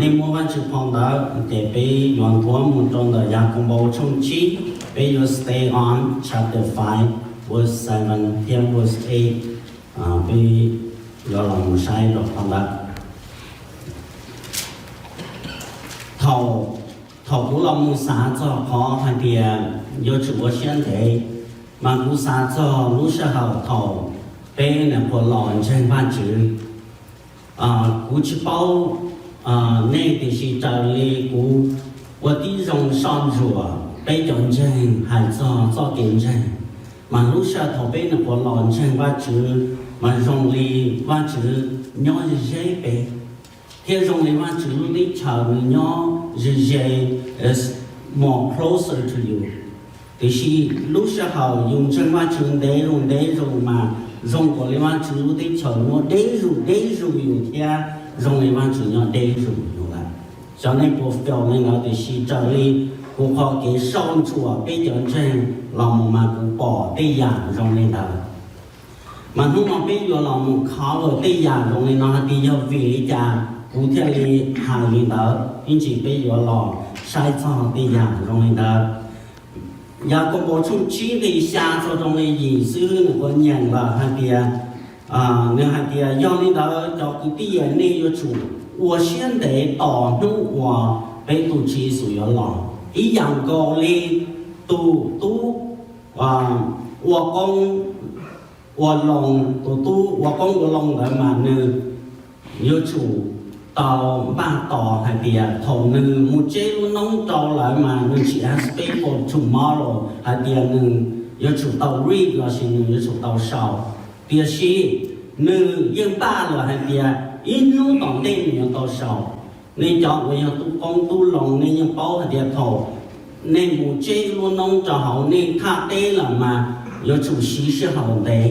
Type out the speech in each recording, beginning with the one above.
Nej muab Vajtswv phau ntawv ces peb yuav nthuav mus rau ntawm Yakaunpaus tshooj tsib, peb yuav stay on chapter five, verse seven thiab verse eight, peb yuav los mus saib rau qhov ntawd. Thaum, thaum kuv los mus xav txog qhov hais tias yuav tsum ua siab ntev, mas kuv xav txog lub sij hawm thaum peb nyuam qhuav los ntseeg Vajtswv. Kuv tsis paub nej, tiam sis raws li kuv ua tib zoo soj ntsuam peb cov ntseeg hais txog txoj kev ntseeg, mas lub sij hawm thaum peb nyuam qhuav los ntseeg Vajtswv, mas zoo li Vajtswv nyob ze ze peb, thiab zoo li Vajtswv lub teb chaws nws nyob ze ze, more closer to you. Tiam sis lub sij hawm yus ntseeg Vajtswv ntev zus ntev zus mas zoo nkaus li Vajtswv lub teb chaws nyob deb zus deb zus yus thiab zoo li Vajtswv nyob deb zus yus lawm. Xyov nej puas feel li ntawd, tiam sis raws li kuv qhov kev soj ntsuam peb cov ntseeg los mus mas kuv pom tej yam zoo li ntawd. Mas hnub no peb yuav los mus cover tej yam zoo li no hais tias yog vim li cas kuv thiaj li hais li ntawd, ib ntsis peb yuav los saib txog tej yam zoo li ntawd. Yakaunpaus tshooj tsib nqe xya txog rau nqe yim xwb nws kuj nyeem lawm hais tias, nws hais tias, yog li ntawd cov kwv tij, nej yuav tsum ua siab ntev tos hnub uas peb tus Tswv Yexus yuav los, ib yam nkaus li tus tub ua qoob ua loo, tus tub ua qoob ua loo ntawd mas nws yuav tsum tau npaj tos hais tias thaum nws mus tseb lub noob rau lawm mas nws tsis expect for tomorrow hais tias nws yuav tsum tau reap lossis nws yuav tsum tau sau. Tiam sis nws yeej npaj lawm hais tias ib hnub tom ntej nws yuav tau sau. Nej cov uas yog tub qoob tub loo, nej yeej paub hais tias thaum nej mus tseb lub noob rau hauv nej thaj teb lawm mas yuav tsum siv sij hawm ntev.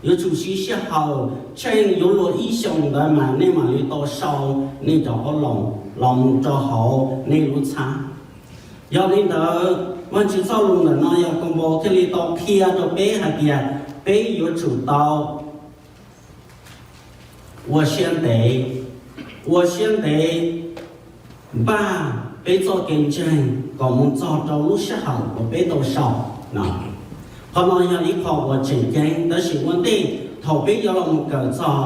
Yuav tsum siv sij hawm tsheej yuav luag ib xyoos ntawd mas nej mam li tau sau nej cov qoob loo los mus rau hauv nej lub txhab. Yog li ntawd, Vajtswv txoj lus ntawm no Yakaunpaus thiaj li tau qhia rau peb hais tias peb yuav tsum tau ua siab ntev, ua siab ntev npaj peb txoj kev ntseeg kom mus txog rau lub sij hawm uas peb tau sau no. Qhov no yog ib qho uas tseem ceeb, tab sis ua ntej thaum peb yuav los mus kawm txog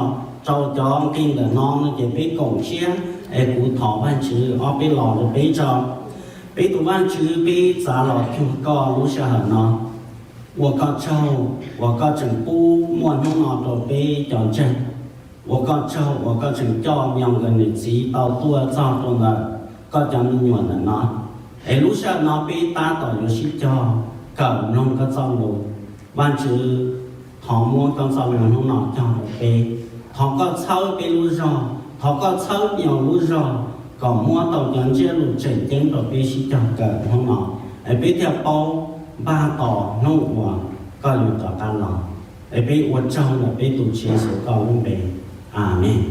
rau cov nqe ntawm no no ces peb koom siab es kuv thov Vajtswv ob peb los rau peb tso. Peb tus Vajtswv, peb txav los cuag koj lub sij hawm no. Ua koj tsaug uas koj tseem pub muaj hnub no rau peb cov ntseeg. Ua koj tsaug uas koj tseem coj me nyuam nkawd niam txiv tau tuaj txog rau ntawm koj cov me nyuam ntawm no. Es lub sij hawm no peb tab tom yuav sib cog kawm mloog koj txoj lus. Vajtswv, thov muab koj txoj lus hnub no cog rau peb. Thov koj txhawb peb lub zog, thov koj txhawb me nyuam lub zog kom muab tau cov ntsiab lus tseem ceeb rau peb sib cog kawm hnub no, es peb thiaj paub npaj tos hnub uas koj yuav rov qab los. Es peb ua tsaug ntawm peb tus Tswv Yexus koj lub npe. Amees.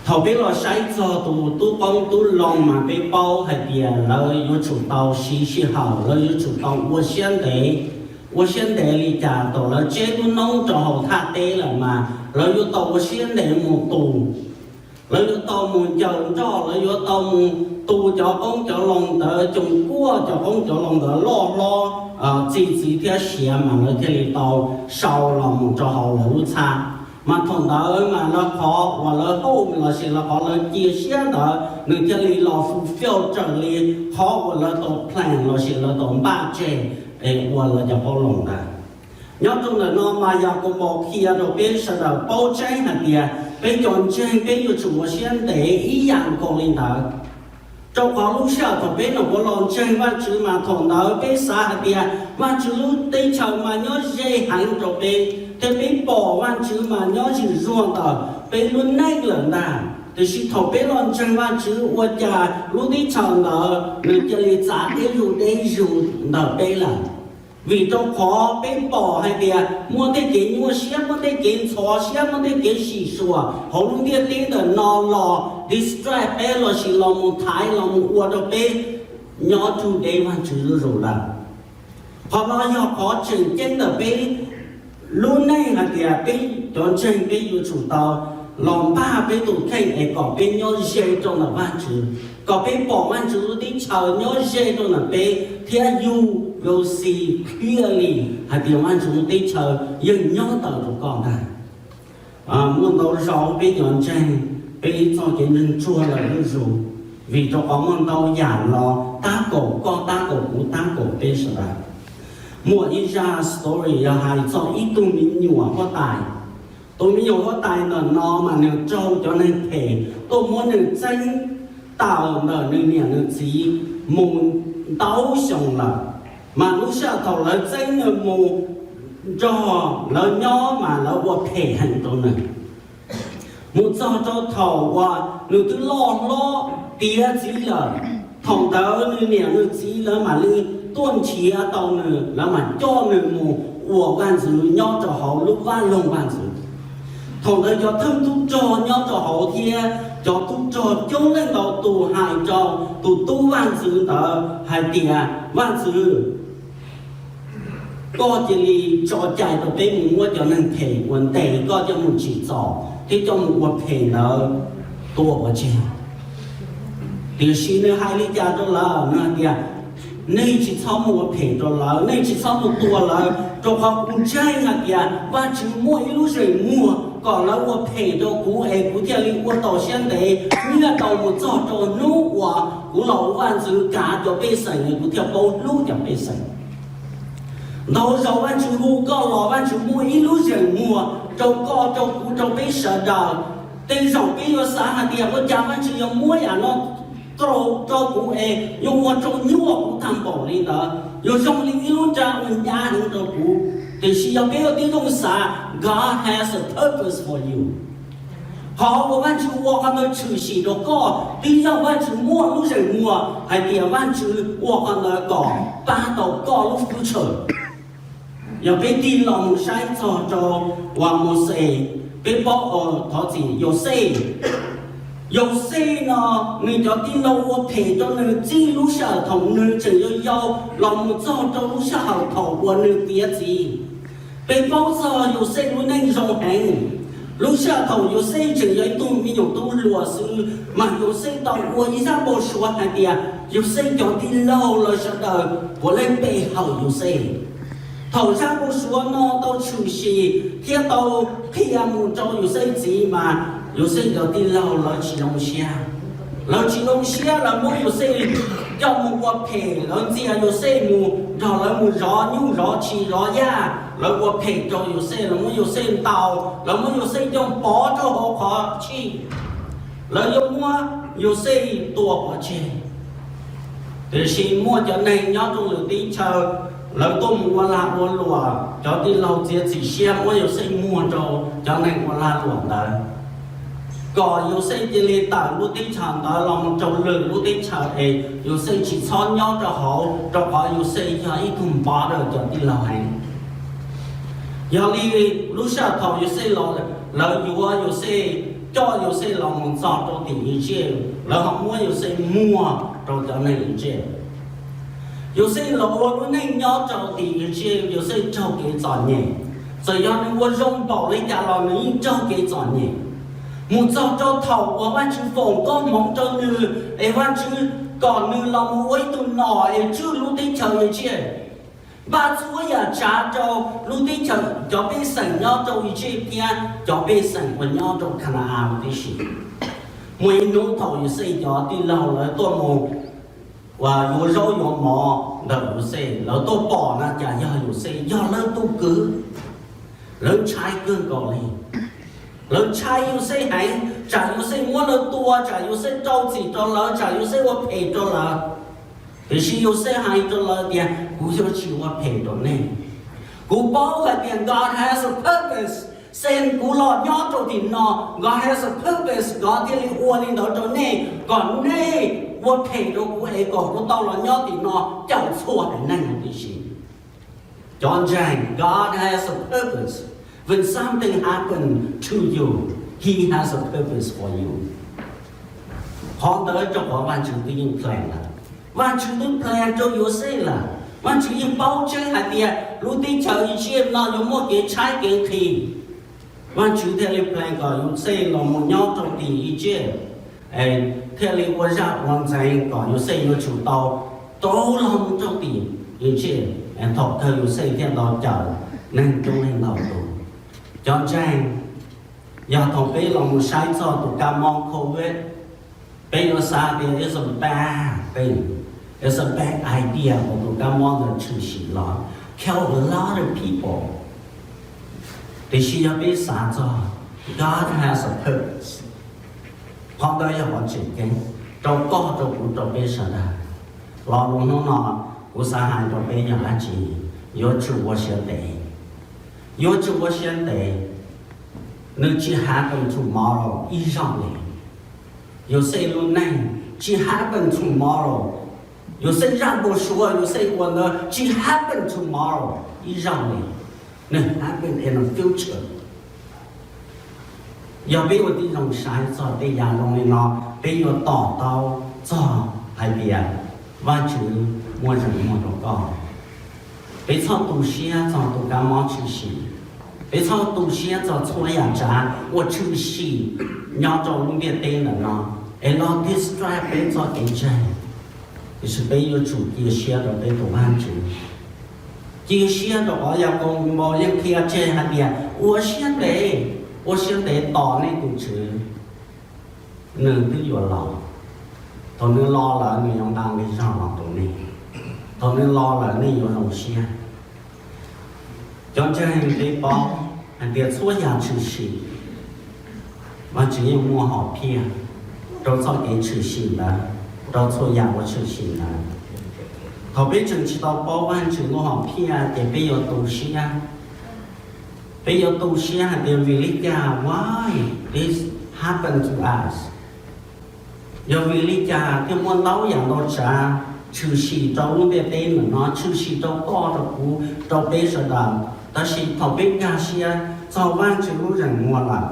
Thaum peb los saib txog tus tub qoob tub loo mas peb paub hais tias lawv yuav tsum tau siv sij hawm, lawv yuav tsum tau ua siab ntev. Ua siab ntev li cas? Thaum lawv tseb lub noob rau hauv thaj teb lawm mas lawv yuav tau ua siab ntev mus tu. Lawv yuav tau mus ncaws nroj, lawv yuav tau mus tu cov qoob cov loo ntawd, coos kuaj cov qoob cov loo ntawd loj hlob txi txiv thiab siav mas lawv thiaj li tau sau los mus rau hauv lawv lub txhab. Mas thaum ntawd mas lawv qhov uas lawv hope lossis lawv qhov lawv cia siab ntawd nws thiaj li los fulfill raws li qhov uas lawv tau plan lossis lawv tau npaj tseg es ua lawv cov qoob loo ntawd. Nyob rau ntawm no mas Yakaunpaus qhia rau peb sawv daws paub tseeb hais tias peb cov ntseeg peb yuav tsum ua siab ntev ib yam nkaus li ntawd. Rau qhov lub sij hawm thaum peb nyuam qhuav los ntseeg Vajtswv mas thaum ntawd peb xav hais tias Vajtswv lub teb chaws mas nyob ze heev rau peb, thiab peb pom Vajtswv mas nyob zwm zuag ntawm peb lub neej lawm ntag. Tiam sis thaum peb los ntseeg Vajtswv ua cas lub teb chaws ntawd nws cia li txav deb zus deb zus ntawm peb lawm. Vim rau qhov peb pom hais tias muaj tej kev nyuaj siab, muaj tej kev ntxhov siab, muaj tej kev sim suam hauv lub ntiaj teb ntawm no los distract peb lossis los mus thaiv los mus ua rau peb nyob rau deb Vajtswv zuj zus lawm. Qhov no yog qhov tseem ceeb ntawm peb lub neej hais tias peb cov ntseeg peb yuav tsum tau los npaj peb tus kheej es kom peb nyob ze rau ntawm Vajtswv, kom peb pom Vajtswv lub teb chaws nyob ze rau ntawm peb thiab you will see clearly hais tias Vajtswv lub teb chaws yeej nyob tawm rau koj ntag. Muaj ntau zaus peb cov ntseeg, peb txoj kev ntseeg tsuag lawm zuj zus, vim rau qhov muaj ntau yam los tab kaum koj, tab kaum kuv, tab kaum peb sawv daws. Muaj ib zaj story yog hais txog ib tug me nyuam huab tais. Tus me nyuam huab tais ntawm no mas nws raug cov neeg phem tuaj muab nws txeeb tawm ntawm nws niam nws txiv mus ntau xyoo lawm, mas lub sij hawm thaum lawv txeeb nws mus nrog lawv nyob mas lawv ua phem heev rau nws. Mus txog rau thaum uas nws twb loj hlob tiav txiv lawm, thaum ntawd nws niam nws txiv lawv mam li tuaj nrhiav tau nws, lawv mam coj nws mus ua vaj ntxwv nyob rau hauv lub vaj loog vaj ntxwv. Thaum ntawd cov thawj tub rog nyob rau hauv thiab cov tub rog coob leej ntau tus hais rau tus tub vaj ntxwv ntawd hais tias, Vaj ntxwv, koj cia li tso cai rau peb mus muab cov neeg phem uas ntes koj coj mus tsim txom thiab coj mus ua phem ntawd tua pov tseg. Tiam sis nws hais li cas rau lawv? Nws hais tias, Nej tsis txhob mus ua phem rau lawv, nej tsis txhob mus tua lawv, rau qhov kuv ntseeg hais tias Vajtswv muaj ib lub zeem muag kom lawv ua phem rau kuv es kuv thiaj li ua tau siab ntev nyiaj tau mus txog rau hnub uas kuv los ua vaj ntxwv kav cov pej xeem es kuv thiaj paub hlub cov pej xeem. Ntau zaus Vajtswv hu koj los Vajtswv muaj ib lub zeem muag rau koj, rau kuv, rau peb sawv daws. Tej zaum peb yuav xav hais tias, Ua cas Vajtswv yuav muab yam no rau kuv es yuav ua rau nyuaj kuv tag npaum li ntawd? Yuav zoo li ib lub nra uas ncaj heev rau kuv. Tiam sis yog peb ua tib zoo xav, God has a purpose for you. Qhov uas Vajtswv ua qhov ntawd tshwm sim rau koj twb yog Vajtswv muaj lub zeem muag hais tias Vajtswv ua qhov ntawd kom pab tau koj lub future. Yog peb tig los mus saib txog rau uas Mauxes, peb paub, thov txim, Yauxej. Yauxej no, nws cov tij laug ua phem rau nws txij lub sij hawm thaum nws tseem yau yau los mus txog rau lub sij hawm thaum uas nws tiav txiv. Peb paub txog Yauxej lub neej zoo heev. Lub sij hawm thaum Yauxej tseem yog ib tug me nyuam tub hluas xwb, mas Yauxej tau ua ib zaj npau suav hais tias Yauxej cov tij laug lawv sawv daws puav leej pe hawm Yauxej. Thaum zaj npau suav no tau tshwm sim thiab tau qhia mus rau Yauxej txiv mas Yauxej cov tij laug lawv tsis zoo siab. Lawv tsis zoo siab, lawv muab Yauxej coj mus ua phem, lawv ntxias Yauxej mus nrog lawv mus zov nyuj zov tshis zov yaj, lawv ua phem rau Yauxej, lawv muab Yauxej ntaus, lawv muab Yauxej coj pov rau hauv qhov tshij, lawv yuav muab Yauxej tua pov tseg. Tiam sis muaj cov neeg nyob rau lwm teb chaws, lawv tuaj mus ua lag ua luam, cov tij laug txiav txim siab muab Yauxej muag rau cov neeg ua lag luam ntawd, kom Yauxej cia li tawm lub teb chaws ntawd los mus rau lwm lub teb chaws es Yauxej tsis txhob nyob rau hauv, rau qhov Yauxej yog ib tug npov rau cov tij laug heev. Yog li lub sij hawm thaum Yauxej los, lawv yuav Yauxej, coj Yauxej los mus txog rau tim Iziv, lawv ho muab Yauxej muag rau cov neeg Iziv. Yauxej los ua lub neej nyob rau tim Iziv, Yauxej raug kev txom nyem. Txawm yog nws ua zoo npaum li cas los nws yeej raug kev txom nyem. Mus txog rau thaum uas Vajtswv foom koob hmoov rau nws es Vajtswv kom nws los mus ua ib tug nom es tswj lub teb chaws Iziv, npaj txhua yam tsav rau lub teb chaws, cov pej xeem nyob rau Iziv thiab cov pej xeem uas nyob rau Ka na-as tib si. Muaj ib hnub thaum Yauxej cov tij laug lawv tuaj mus uas yuav zaub yuav mov ntawm Yauxej, lawv tuaj pom na cas yog Yauxej yog lawv tus kwv. Lawv ntshai kawg nkaus li. Lawv ntshai Yauxej heev, tsam Yauxej muab lawv tua, tsam Yauxej rau txim rau lawv, tsam Yauxej ua phem rau lawv. Tiam sis Yauxej hais rau lawv tias, Kuv yuav tsis ua phem rau nej. Kuv paub hais tias God has a purpose. Xee kuv los nyob rau tim no, God has a purpose, God thiaj li ua li ntawd rau nej, kom nej ua phem rau kuv es kom kuv tau los nyob tim no cawm txhua haiv neeg huv tib si. Cov ntseeg, God has a purpose. When something happen to you, He has a purpose for you. Qhov ntawd rau qhov Vajtswv twb yeej plan lawm. Vajtswv twb plan rau Yauxej lawm. Vajtswv yeej paub tseeb hais tias lub teb chaws Iziv no yuav muaj kev tshaib kev nqhis. Vaajtswv thiaj li plan kom Yauxej los mus nyob rau tim Iziv, thiaj li ua zaj ua ntxeev kom Yauxej yuav tsum tau rov los mus rau tim Iziv, thaum kawg Yauxej thiaj tau cawm neeg coob leej ntau tus. Cov ntseeg, yog thaum peb los mus saib txog tus kab mob COVID, peb yuav xav tias it's a bad thing, it's a bad idea uas tus kab mob ntawd tshwm sim los kill a lot of people. Tiam sis yog peb xav txog God has a purpose, qhov ntawd yog qhov tseem ceeb rau koj, rau kuv, rau peb sawv daws. Lo lus hnub no kuv xav hais rau peb yog dab tsi? Yuav tsum ua siab ntev, yuav tsum ua siab ntev. Nws tsis happen tomorrow ib zaug li. Yauxej lub neej tsis happen tomorrow. Yauxej zaj npau suav Yauxej ua ntawd tsis happen tomorrow ib zaug li. Nws happen in the future. Yog peb ua tib zoo saib txog tej yam zoo li no, peb yuav to taub txog hais tias Vajtswv muaj zeem muag rau koj. Peb txhob tu siab txog tus kab mob tshwm sim. Peb txhob tu siab txog txhua yam tsav uas tshwm sim nyob rau lub ntiaj teb ntawm no es los distract peb txoj kev ntseeg. Tiam sis peb yuav tsum cia siab rau peb tus Vajtswv. Cia siab rau qhov Yakaunpaus yeej qhia tseg hais tias ua siab ntev, ua siab ntev tos nej tus Tswv, nws twb yuav los. Thaum nws los lawm nws yuav nqa nqi zog los rau nej. Thaum nws los lawm nej yuav zoo siab. Cov ntseeg, peb paub hais tias txhua yam tshwm sim, Vajtswv yeej muaj hom phiaj rau txoj kev tshwm sim ntawd, rau txhua yam uas tshwm sim ntawd. Thaum peb tseem tsis tau paub Vajtswv lub hom phiaj ces peb yuav tu siab. Peb yuav tu siab hais tias vim li cas, why this happened to us? Yog vim li cas thiaj muaj ntau yam ntau tsav tshwm sim rau lub ntiaj teb ntawm no, tshwm sim rau koj, rau kuv, rau peb sawv daws? Tab sis thaum peb nkag siab txog Vajtswv lub zeem muag lawm,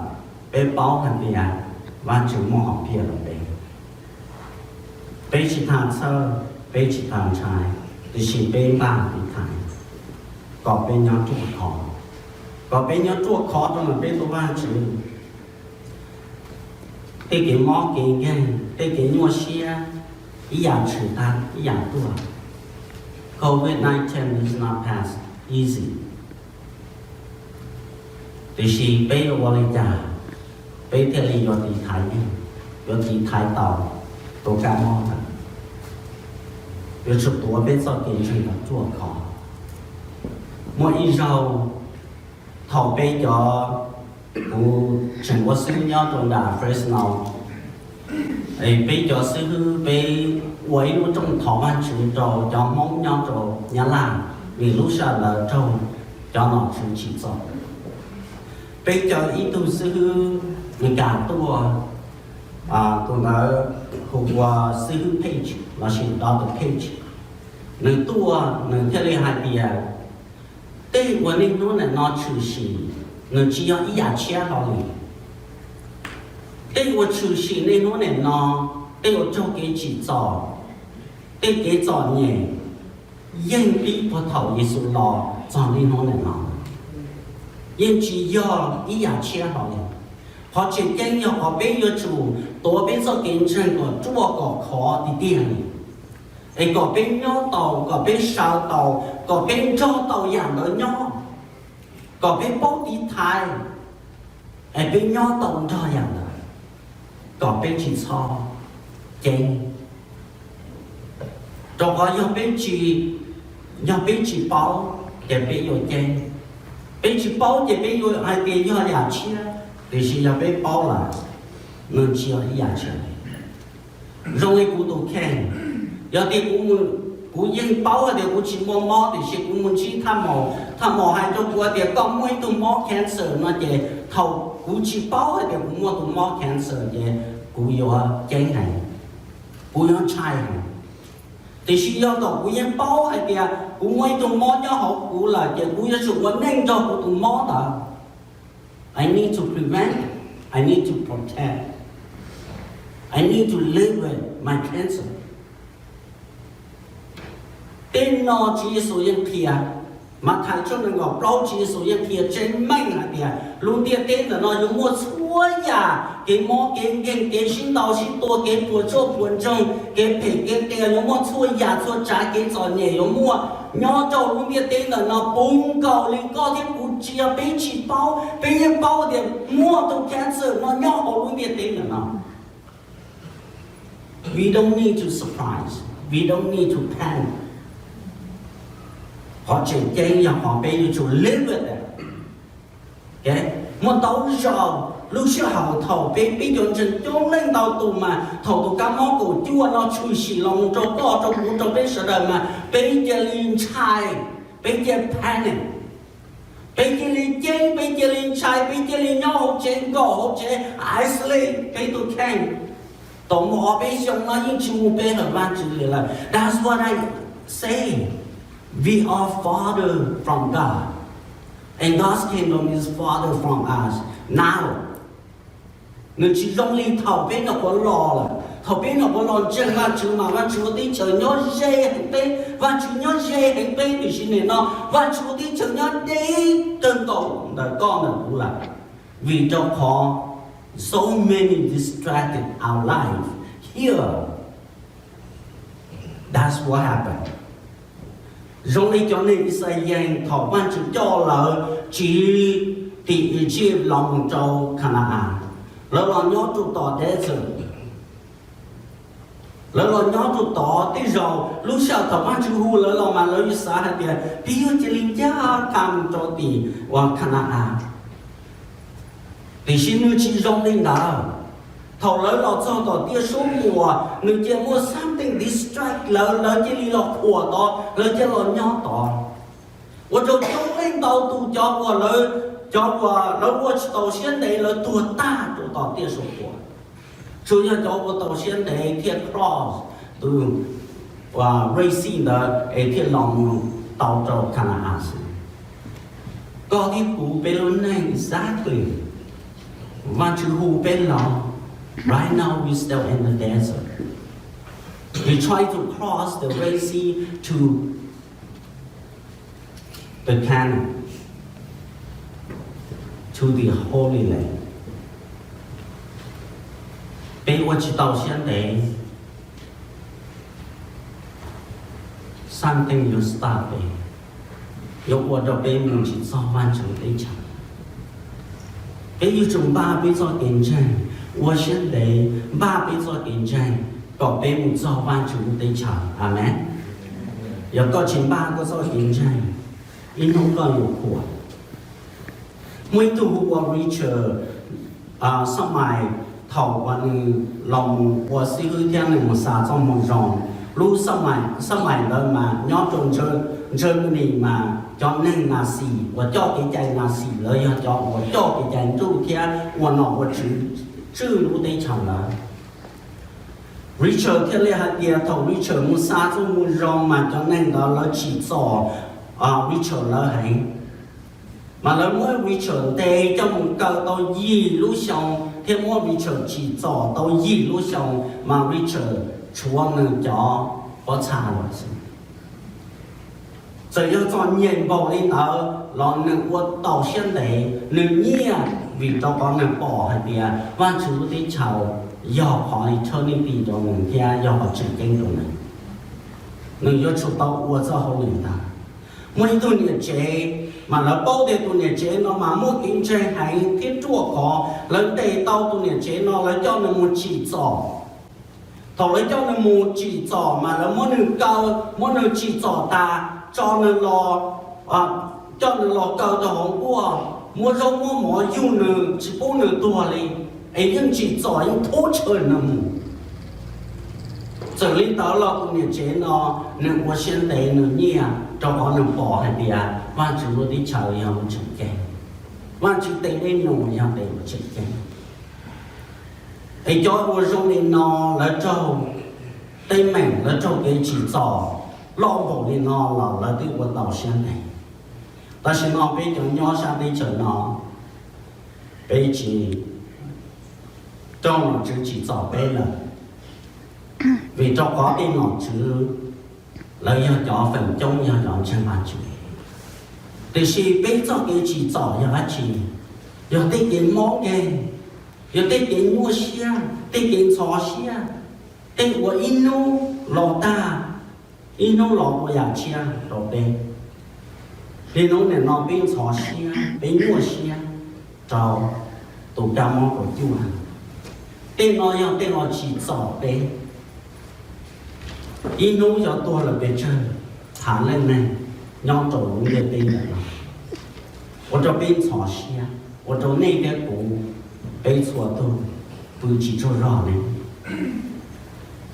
peb paub hais tias Vajtswv muaj hom phiaj rau peb. Peb tsis tas txhawj, peb tsis tas ntshai, tiam sis peb npaj tiv thaiv kom peb nyob ruaj khov, kom peb nyob ruaj khov rau ntawm peb tus Vajtswv. Tej kev mob kev nkeeg, tej kev nyuaj siab, ib yam tshwm tag ib yam tuaj. COVID nineteen is not pass easy. Tiam sis peb yuav ua li cas peb thiaj li yuav tiv thaiv, yuav tiv thaiv tau tus kab mob ntawd? Yuav tsum tuav peb txoj kev ntseeg kom ruaj khov. Muaj ib zaug thaum peb cov, kuv tseem ua xib hwb nyob rau nram Fresno, peb cov xib hwb peb ua ib lub rooj thov Vajtswv rau cov Hmoob nyob rau Nyab Laj, vim lub sij hawm ntawd raug cov nom tswv tsim txom. Peb cov ib tug xib hwb Meskas tuaj, tus ntawd hu ua xib hwb Page lossis Doctor Page. Nws tuaj nws thiaj li hais tias tej uas niaj hnub nim no tshwm sim, nws tsis yog ib yam tshiab hlo li. Tej uas tshwm sim niaj hnub nim no, tej uas raug kev tsim txom, tej kev txom nyem, yeej pib puag thaum Yexus los txog niaj hnub nim no, yeej tsis yog ib yam tshiab hlo li. Qhov tseem ceeb yog qhov peb yuav tsum tuav peb txoj kev ntseeg kom ruaj kom khov tiag tiag li, es kom peb nyob tau, kom peb sawv tau, kom peb nrog tau yam ntawd nyob, kom peb paub tiv thaiv, es peb nyob tau nrog yam ntawd, kom peb tsis txhob ceeb. Rau qhov yog peb tsis, yog peb tsis paub ces peb yuav ceeb. Peb tsis paub ces peb yuav hais tias yog yam tshiab, tiam sis yog peb paub lawm, nws tsis yog ib yam tshiab li. Zoo li kuv tus kheej, yog tias kuv, kuv yeej paub hais tias kuv tsis muaj mob, tiam sis kuv mus ntsib thaj maum, thaj maum hais rau kuv tias koj muaj ib tug mob cancer no ces thaum kuv tsis paub hais tias kuv muaj tus mob cancer ces kuv yuav ceeb heev, kuv yuav ntshai heev. Tiam sis yog thaum kuv yeej paub hais tias kuv muaj ib tug mob nyob hauv kuv lawm ces kuv yuav tsum ua neej nrog kuv tus mob ntawd. I need to prevent, I need to protect, I need to live with my cancer. Tej no Tswv Yexus yeej qhia, Mathais tshooj nees nkaum plaub Tswv Yexus yeej qhia tseeb meej hais tias lub ntiaj teb ntawm no yuav muaj txhua yam, kev mob kev nkeeg, kev sib ntaus sib tua, kev puas tsuaj puas ntsoog, kev phem kev qias, yuav muaj txhua yam txhua tsav kev txom nyem yuav muaj nyob rau lub ntiaj teb ntawm no puv nkaus li koj thiab kuv tsis yog peb tsis paub, peb yeej paub tias muaj tus cancer no nyob hauv lub ntiaj teb ntawm no. We don't need to surprise. We don't need to panic. Qhov tseem ceeb yog qhov peb yuav tsum live with it. Muaj ntau zaus lub sij hawm thaum peb, peb cov ntseeg coob leej ntau tus mas thaum tus kab mob kaum cuaj no tshwm sim los mus rau koj rau kuv rau peb sawv daws mas peb cia li ntshai, peb cia panic, peb cia li ceeb, peb cia li ntshai, peb cia li nyob hauv tsev nkaum hauv tsev isolate peb tus kheej. Tau muaj ob peb xyoos no yeej tsis mus pe hawm Vajtswv li lawm. That's what I say. We are farther from God, and God's kingdom is farther from us now. Nws tsis zoo li thaum peb nyuam qhuav los lawm. Thaum peb nyuam qhuav los ntseeg Vajtswv mas Vajtswv ua teb chaws nyob ze heev peb, Vajtswv nyob ze heev peb, tiam sis nim no Vajtswv ua teb chaws nyob deb kawg nkaus ntawm koj ntawm kuv lawm. Vim rau qhov so many distracted our life here. That's what happened. Zoo li cov neeg Yixalayees thaum Vajtswv coj lawv tsiv tim Egypt los mus rau Ka na-as, lawv los nyob rau tom desert. Lawv los nyob rau tod tej zaum lub sij hawm thaum Vajtswv hu lawv los mas lawv yuav xav hais tias peb yuav cia li ncaj qha mus rau tim uas Ka na-as. Tiam sis nws tsis zoo li ntawd. Thaum lawv los txog tom tiaj suab puam, nws cia muaj something distract lawv, lawv cia li los qhuas tod, lawv cia los nyob tod. Ua rau coob leej ntau tus cov uas lawv, cov uas lawv ua tsis tau siab ntev lawv tuag tag rau tom tiaj suab puam. Tsuas yog cov ua tau siab ntev thiaj cross tus Red Sea ntawd es thiaj los mus tau rau Ka na-as xwb. Koj thiab kuv peb lub neej exactly. Vajtswv hu peb los. Right now we still in the desert. We try to cross the Red Sea to the Canaan, to the Holy Land. Peb ua tsis tau siab ntev, something yuav stop peb, yuav ua rau peb mus tsis txog Vajtswv teb chaws. Peb yuav tsum npaj peb txoj kev ntseeg, ua siab ntev npaj peb txoj kev ntseeg kom peb mus txog Vajtswv teb chaws. Amees. Yog koj tsis npaj koj txoj kev ntseeg, ib hnub koj yuav qhuas. Muaj ib tug hu ua Richard, xab mais thaum uas nws los mus ua xib hwb thiab nws mus xa txoj moo zoo, lub xab mais ntawd mas nyob rau Germany mas cov neeg Nazi uas coj kev cai Nazi, lawv yog cov uas coj kev cai nruj thiab ua nom ua tswv tswj lub teb chaws ntawd. Richard thiaj li hais tias thaum Richard mus xa txoj moo zoo mas cov neeg ntawd lawv tsim txom Richard lawv heev. Mas lawv muab Richard ntes coj mus kaw tau yim lub xyoo thiab muab Richard tsim txom tau yim lub xyoo, mas Richard tshuav nws cov pob txha lawm xwb. Txawm yog txom nyem npaum li ntawd los nws ua tau siab ntev, nws nyiaj, vim rau qhov nws pom hais tias Vajtswv lub teb chaws yog qhov eternity rau nws thiab yog qhov tseem ceeb rau nws. Nws yuav tsum tau ua txoj hauj lwm ntawd. Muaj ib tug niam tsev, mas lawv paub tias tus niam tsev no mas muaj kev ntseeg heev thiab ruaj khov, lawv ntes tau tus niam tsev no, lawv coj nws mus tsim txom. Thaum lawv coj nws mus tsim txom mas lawv muab nws kaw, muab nws tsim txom tas, tso nws los, coj nws los kaw rau hauv nkuaj, muab zaub muab mov yug nws tsis pub nws tuag li, es yeej tsim txom yeej thub tsawg nws mus. Txawm li ntawd los tus niam tsev no nws ua siab ntev nws nyiaj rau qhov nws pom hais tias Vajtswv lub teb chaws yog lub tseem ceeb, Vajtswv tes dej num yog tes uas tseem ceeb. Es cov uas zoo li no lawv raug teeb meem, lawv raug kev tsim txom loj npaum li no los lawv twb ua tau siab ntev. Tam sim no peb cov nyob sab teb chaws no, peb tsis raug nom tswv tsim txom peb lawm, vim rau qhov tej nom tswv lawv yog cov feem coob yog cov ntseeg Vajtswv. Tiam sis peb txoj kev tsim txom yog dab tsi? Yog tej kev mob nkeeg, yog tej kev nyuaj siab, tej kev ntxhov siab, tej uas ib hnub los tag, ib hnub los ua yam tshiab rau peb. Niaj hnub nim no peb ntxhov siab, peb nyuaj siab rau tus kab mob kaum cuaj. Tej no yog tej los tsim txom peb. Ib hnub xyov tuag lawm pes tsawg thav leej neeg nyob rau lub ntiaj teb ntawm no, ua rau peb ntxhov siab, ua rau nej thiab kuv, peb txhua tus pw tsis tsaug zog li.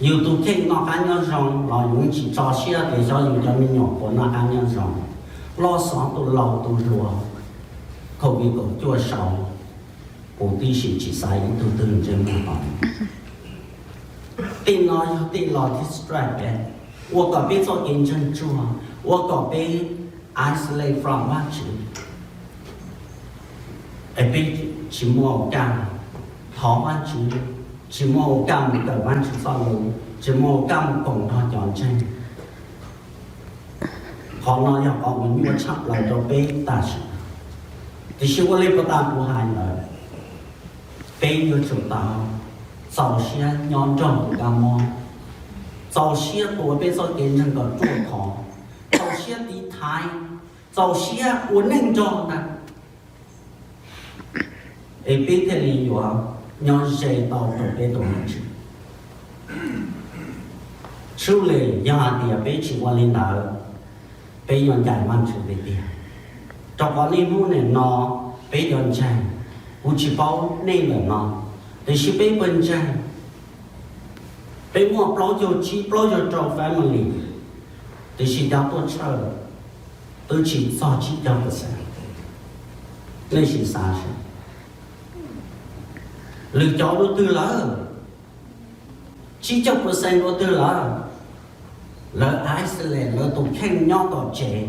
Yus tus kheej noj qab nyob zoo los yus tsis tso siab tias xyov yus cov me nyuam puas noj qab nyob zoo. Loj xov tus laus tus hluas, COVID kaum cuaj sau, kuv tib si tsis xaiv ib tug twg ntsej muag hov. Tej no yog tej los distract peb, ua kom peb txoj kev ntseeg tsuag, ua kom peb isolate from Vajtswv. Es peb tsis muaj kas thov Vajtswv, tsis muaj kas mus kawm Vajtswv txoj lus, tsis muaj kas mus koom nrog cov ntseeg. Qhov no yog qhov uas nyuaj tshaj plaws rau peb tam sim no. Tiam sis ua li puag ta kuv hais ntawd, peb yuav tsum tau txaus siab nyob nrog tus kab mob, txaus siab tua peb txoj kev ntseeg kom ruaj khov, txaus siab tiv thaiv, txaus siab ua neej nrog ntag, es peb thiaj li yuav nyob ze tau rau peb tus Vajtswv. Sub li yog hais tias peb tsis ua li ntawd, peb yuav ncaim Vajtswv tiag tiag. Rau qhov niaj hnub nim no peb cov ntseeg, kuv tsis paub nej ntawm no, tiam sis peb pawg ntseeg, peb muaj plaub caug tsib plaub caug rau family, tiam sis cov tuaj tshawj twb tsis txog tsib caug percent. Nej sim xav seb, lwm cov dua twg lawm? Tsib caug percent dua twg lawm? Lawv isolate lawv tus kheej nyob tom tsev.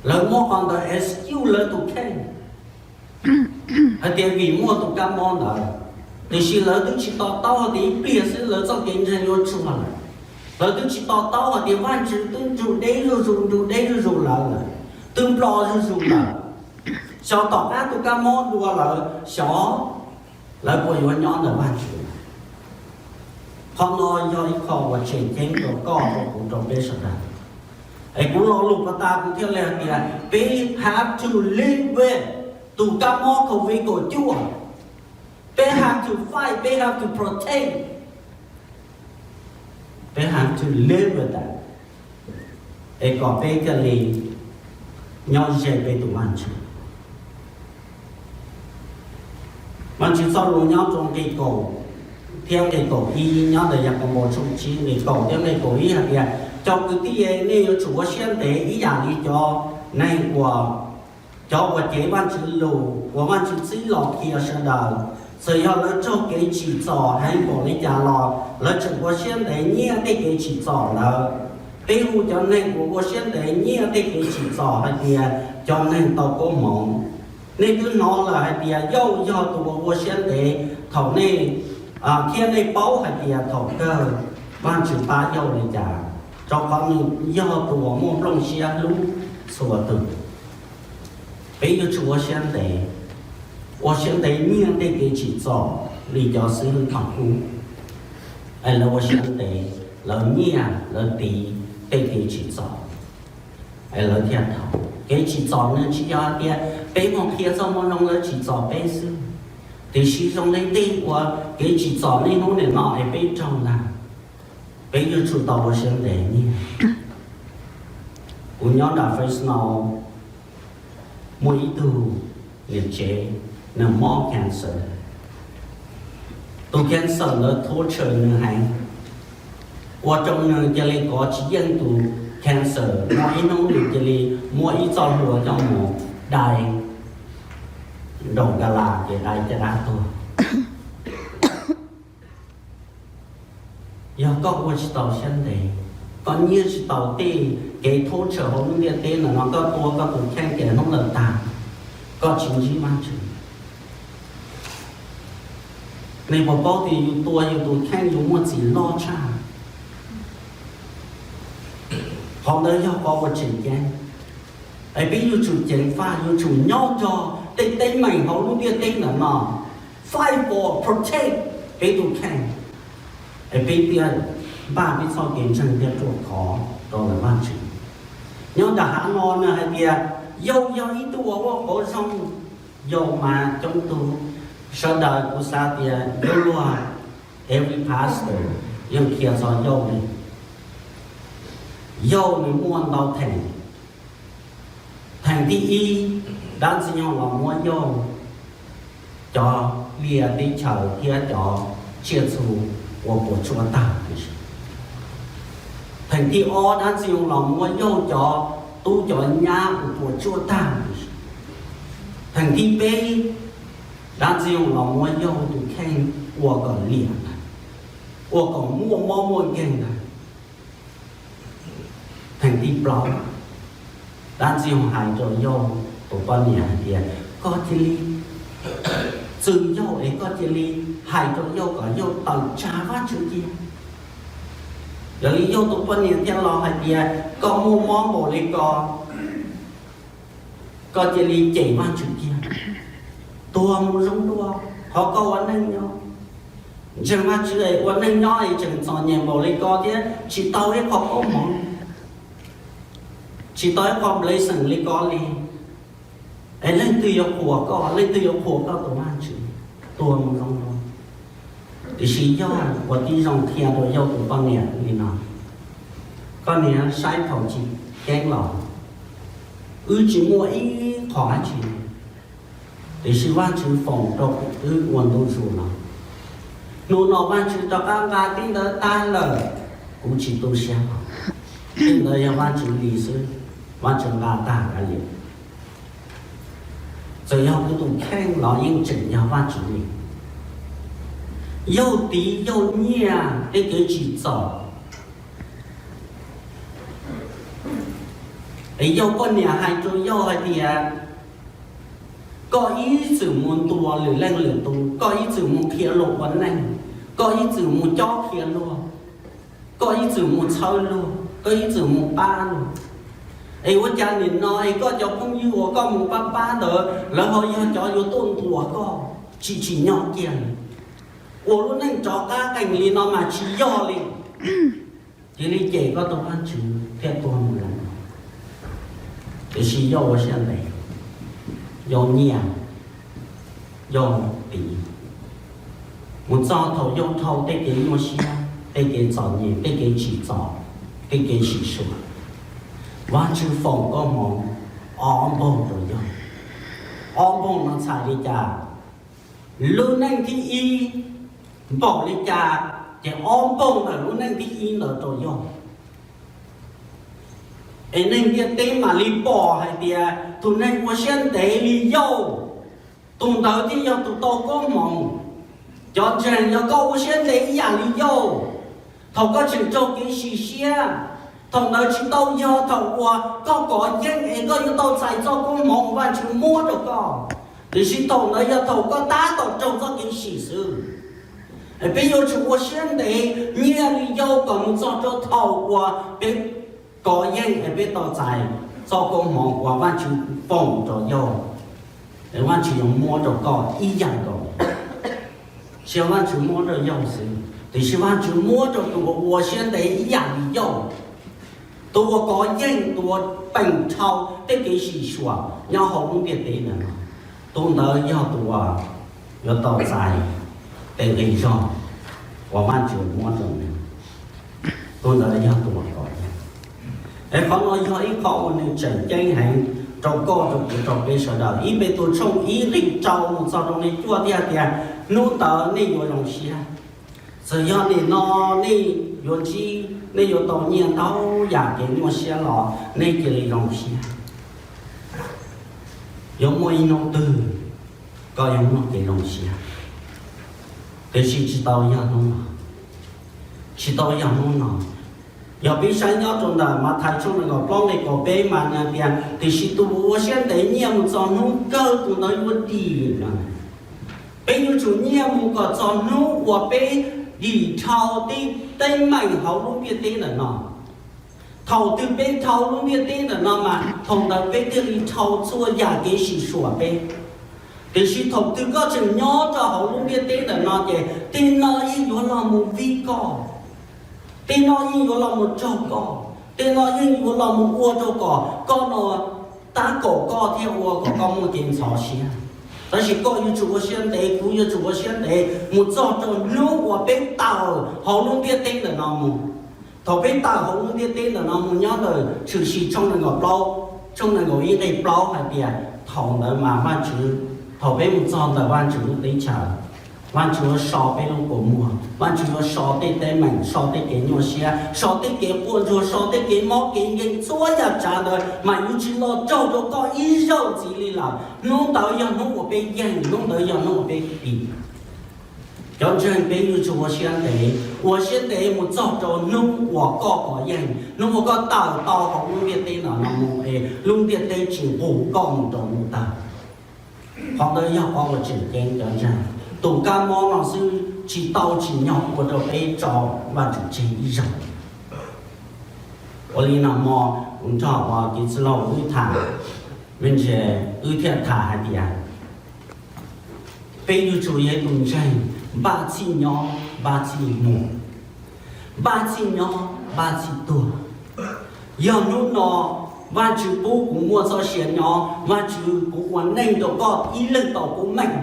Lawv muab qhov ntawd excuse lawv tus kheej hais tias vim muaj tus kab mob ntawd, tiam sis lawv twb tsis to taub hais tias ib pliag xwb lawv txoj kev ntseeg yuav tsuag lawm. Lawv twb tsis to taub hais tias Vajtswv twb nrug deb zuj zus, nrug deb zuj zus lawv lawm, twb nploj zuj zus lawm. Xyov tom qab tus kab mob dua lawm, xyov lawv puas yuav nyob ntawm Vajtswv. Qhov no yog ib qho uas tseem ceeb rau koj, rau kuv, rau peb sawv daws. Es kuv lo lus puag ta kuv thiaj li hais tias peb have to live with tus kab mob COVID kaum cuaj. Peb have to fight, peb have to protect, peb have to live with that, es kom peb thiaj li nyob ze peb tus Vajtswv. Vajtswv txoj lus nyob rau nqe kaum thiab nqe kaum ib nyob ntawm Yakaunpaus tshooj tsib nqe kaum thiab nqe kaum ib hais tias, cov kwv tij, nej yuav tsum ua siab ntev ib yam li cov neeg uas, cov uas cev Vajtswv lus uas Vajtswv txib los qhia sawv daws. Txawm yog lawv raug kev tsim txom heev npaum li cas los lawv tseem ua siab ntev nyiaj tej kev tsim txom ntawd. Peb hu cov neeg uas ua siab ntev nyiaj tej kev tsim txom hais tias cov neeg tau koob hmoov. Nej twb hnov lawm hais tias Yauj yog tus uas ua siab ntev thaum nej, thiab nej paub hais tias thaum kawg Vajtswv pab Yauj li cas, rau qhov nws yog tus uas muaj nplooj siab hlub txhua tus. Peb yuav tsum ua siab ntev, ua siab ntev nyiaj tej kev tsim txom li cov xib hwb thaum ub, es lawv ua siab ntev, lawv nyiaj lawv tiv tej kev tsim txom, es lawv thiaj dhau. Kev tsim txom nws tsis yog hais tias peb mus qhia txoj moo zoo lawv tsim txom peb xwb, tiam sis zoo li tej uas kev tsim txom niaj hnub nim no es peb raug ntag, peb yuav tsum tau ua siab ntev nyiaj. Kuv nyob nram Fresno, muaj ib tug niam tsev, nws mob cancer. Tus cancer ntawd torture nws heev, ua rau nws cia li kov tsis yeej tus cancer. Muaj ib hnub nws cia li muab ib txoj hlua coj mus dai nraum ka las ces dai caj dab tuag. Yog koj ua tsis tau siab ntev, koj nyiag tsis tau tej kev torture hauv lub ntiaj teb ntawm no, koj tua koj tus kheej ces hnub ntawd tag, koj tsis ntsib Vajtswv. Nej puas paub tias yus tua yus tus kheej yus muaj txim loj tshaj? Qhov ntawd yog qhov uas tseem ceeb. Es peb yuav tsum ceev faj, yuav tsum nyob nrog tej teeb meem hauv lub ntiaj teb ntawm no, fight for, protect peb tus kheej, es peb thiaj npaj peb txoj kev ntseeg thiaj ruaj khov rau ntawm Vajtswv. Nyob nram hav no nws hais tias yau yog ib tug uas ua qauv zoo, yau mas coob tug. Sawv daws kuv xav tias yuav luag every pastor yeej qhia txog yau li. Yau nws muaj ntau theem. Theem thib ib, dab ntxwg nyoog los muab yau cov liaj teb chaws thiab cov tsiaj txhu ua puas tsuaj tag. Theem thib ob, dab ntxwg nyoog los muab yau cov tub cov nyab ua puas tsuaj tag. Theem thib peb, dab ntxwg nyoog los muab yau tus kheej ua kom liam ntag, ua kom muaj mob muaj nkeeg ntag. Theem thib plaub, dab ntxwg nyoog hais rau yau tus poj niam hais tias koj cia li txwm yau es koj cia li hais rau yau kom yau tawm tsam Vajtswv cia. Yog li yau tus poj niam thiaj los hais tias koj muaj mob npaum li ko, koj cia li cem Vajtswv cia, tuag mus zoo dua, qhov koj ua neej nyob. Ntseeg Vajtswv es ua neej nyob es tseem txom nyem npaum li ko thiab tsis tau ib qho koob hmoov, tsis tau ib qho blessing li ko li. Es leej twg yuav qhuas koj, leej twg yuav qhuas koj tus Vajtswv? Tuag mus zoo dua. Tiam sis yog ua tib zoo qhia rau yau tus poj niam li no, koj niam, saib thaum chiv keeb los wb tsis muaj ib qho dab tsi, tiam sis Vajtswv foom rau wb ua ntu zus no. Hnub no Vajtswv rov qab nqa tib ntawd tag lawm, kuv tsis tu siab. Tib ntawd yog Vajtswv li xwb, Vajtswv nqa tag kav liam. Txawm yog kuv tus kheej los yeej tseem yog Vajtswv li. Yauj tiv yauj nyiaj tej kev tsim txom. Es yauj poj niam hais rau yauj hais tias, koj ib txwm mus ntuas lwm leej lwm tus, koj ib txwm mus qhia luag ua neej, koj ib txwm mus cob qhia luag, koj ib txwm mus txhawb luag, koj ib txwm mus pab luag. Es ua cas nim no es koj cov phooj ywg uas koj mus pab pab ntawd lawv ho yog cov yuav tuaj ntuas koj tsis tsim nyog kiag li? Ua lub neej rov qab qees li no mas tsis yog li. Cia li cem koj tus Vajtswv thiaj tuag mus lawm. Tiam sis yauj ua siab ntev, yauj nyiaj, yauj tiv, mus txog thaum yauj dhau tej kev nyuaj siab, tej kev txom nyem, tej kev tsim txom, tej kev sim suam, Vajtswv foom koob hmoov ob npaug rau yauj. Ob npaug no txhais li cas? Lub neej thib ib npaum li cas, ces ob npaug ntawm lub neej thib ib ntawd rau yauj. Es neeg ntiaj teb mam li pom hais tias tus neeg ua siab ntev li yauj, tus ntawd thiaj yog tus tau koob hmoov. Cov ntseeg, yog koj ua siab ntev ib yam li yauj, thaum koj tseem raug kev sim siab, thaum ntawd tsis tau yog thaum uas koj kov yeej es koj yuav tau txais txoj koob hmoov uas Vajtswv muab rau koj, tiam sis thaum ntawd yog thaum koj tab tom raug txoj kev sim xwb. Es peb yuav tsum ua siab ntev nyiaj li yauj kom mus txog rau thaum uas peb kov yeej es peb tau txais txoj koob hmoov uas Vajtswv foom rau yauj. Es Vajtswv yuav muab rau koj ib yam nkaus. Tsis yog Vajtswv muab rau yauj xwb, tiam sis Vajtswv muab rau tus uas ua siab ntev ib yam li yauj, tus uas kov yeej, tus uas peem dhau tej kev sim suam nyob hauv lub ntiaj teb ntawd no. Tus ntawd yog tus uas yuav tau txais tej nqi zog uas Vajtswv muab rau nws. Tus ntawd yog tus uas kov yeej. Es qhov no yog ib qho uas nws tseem ceeb heev rau koj, rau kuv, rau peb sawv daws. Ib Petus tshooj ib nqe rau mus txog rau nqe cuaj thiaj hais tias, hnub ntawd nej yuav zoo siab. Txawm yog nim no nej yuav ntsib, nej yuav tau nyiaj ntau yam kev nyuaj siab los nej cia li zoo siab. Yuav muaj ib hnub twg koj yuav muaj kev zoo siab, tiam sis tsis tau yog hnub no. Tsis tau yog hnub no. Yog peb saib nyob rau ntawm Mathais tshooj nees nkaum plaub nqe kaum peb mas nws tias, tiam sis tus uas ua siab ntev nyiaj mus txog hnub kawg tus ntawd yuav dim no. Peb yuav tsum nyiaj mus kom txog hnub uas peb dim dhau tej teeb meem hauv lub ntiaj teb ntawm no. Thaum twg peb dhau lub ntiaj teb ntawm no mas thaum ntawd peb thiaj li dhau txhua yam kev sim suam peb. Tiam sis thaum twg koj tseem nyob rau hauv lub ntiaj teb ntawm no ces tej no yeej yuav los mus vij koj, tej no yeej yuav los mus raug koj, tej no yeej yuav los mus ua rau kom koj no tab kaum koj thiab ua kom koj muaj kev ntxhov siab. Tab sis koj yuav tsum ua siab ntev, kuv yuav tsum ua siab ntev mus txog rau hnub uas peb tawm hauv lub ntiaj teb ntawm no mus. Thaum peb tawm hauv lub ntiaj teb ntawm no mus nyob ntawm Tshwm Sim tshooj nees nkaum plaub, tshooj nees nkaum ib nqe plaub hais tias thaum ntawd mas Vajtswv, thaum peb mus txog ntawm Vajtswv lub teb chaws, Vajtswv yuav so peb lub kua muag, Vajtswv yuav so tej teeb meem, so tej kev nyuaj siab, so tej kev quaj ntsuag, so tej kev mob kev nkeeg, txhua yam tsav ntawd mas yuav tsis los raug rau koj ib zaug ntxiv li lawm. Hnub ntawd yog hnub uas peb yeej, hnub ntawd yog hnub uas peb dim. Cov ntseeg, peb yuav tsum ua siab ntev, ua siab ntev mus txog rau hnub uas koj pom yeej, hnub uas koj tawm tau hauv lub ntiaj teb no no mus es lub ntiaj teb tsis nqus koj mus rau lub tawg. Qhov ntawd yog qhov uas tseem ceeb cov ntseeg. Tus kab mob no xwb tsis tau tsim nyog ua rau peb tso Vajtswv tseg ib zaug. Ua li no hmo, kuv nrog uas kev txwj laug wb tham, me ntsis wb thiaj tham hais tias peb yuav tsum yog tus ntseeg npaj txhij nyob npaj txhij mus, npaj txhij nyob npaj txhij tuag. Yog hnub no Vajtswv pub kuv muaj txoj sia nyob, Vajtswv, kuv ua neej rau koj ib leeg tau kub meej.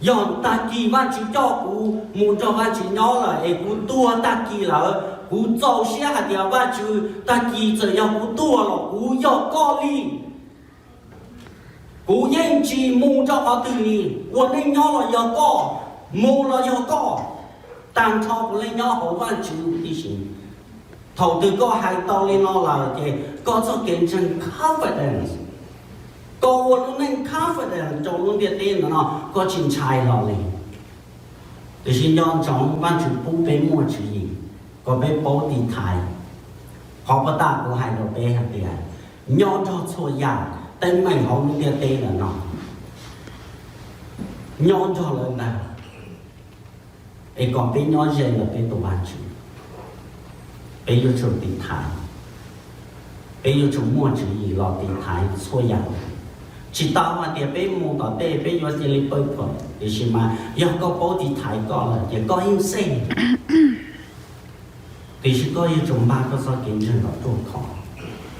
Yog tag kis Vajtswv coj kuv mus nrog Vajtswv nyob lawm es kuv tuag tag kis lawm, kuv txaus siab hais tias Vajtswv, tag kis txawm yog kuv tuag los kuv yog koj li. Kuv yeej tsis mus rau qhov twg li, ua neej nyob los yog koj, mus los yog koj, tag nrho kuv yeej nyob hauv Vajtswv tib si. Thaum twg koj hais tau li no lawm ces koj txoj kev ntseeg confidence, koj ua lub neej confidence rau lub ntiaj teb ntawm no koj tsis ntshai hlo li. Tiam sis nco ntsoov, Vajtswv pub peb muaj tswv yim kom peb paub tiv thaiv. Qhov pov tam kuv hais rau peb hais tias nyob nrog txhua yam teeb meem hauv lub ntiaj teb ntawm no, nyob nrog lawv ntag, es kom peb nyob ze ntawm peb tus Vajtswv. Peb yuav tsum tiv thaiv, peb yuav tsum muaj tswv yim los tiv thaiv txhua yam. Tsis tau hais tias peb mus tom tej peb yuav cia li pawg phuam, tiam sis mas yog koj paub tiv thaiv koj lawm ces koj yeej safe. Tiam sis koj yuav tsum npaj koj txoj kev ntseeg kom ruaj khov.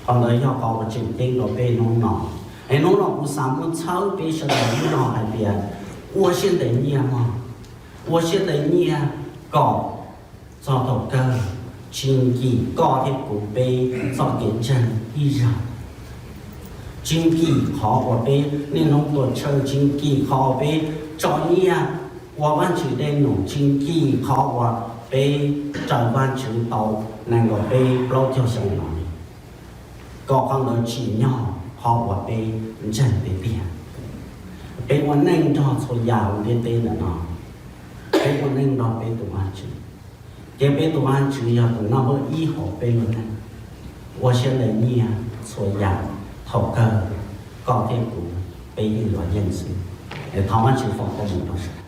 Qhov ntawd yog qhov uas tseem ceeb rau peb hnub no. Es hnub no kuv xav muab txhawb peb sawv daws hnub no hais tias ua siab ntev nyiaj mog, ua siab ntev nyiaj kom txog thaum kawg tsis nkim koj thiab kuv peb txoj kev ntseeg ib zaug. Tsis nkim qhov uas peb niaj hnub tuaj tshawj, tsis nkim qhov uas peb tso nyiaj ua Vajtswv dej num, tsis nkim qhov uas peb raws Vajtswv tau nees nkaum peb plaub caug xyoo no li. Kom qhov ntawd tsim nyog qhov uas peb ntseeg tiag tiag. Peb ua neej nrog txhua yam hauv ntiaj teb ntawm no, peb ua neej nrog peb tus Vajtswv, ces peb tus Vajtswv yog tus number ib hauv peb lub neej. Ua siab ntev nyiaj txhua yam, thaum kawg koj thiab kuv peb yeej yuav yeej xwb. Es thov Vajtswv foom koob hmoov rau sawv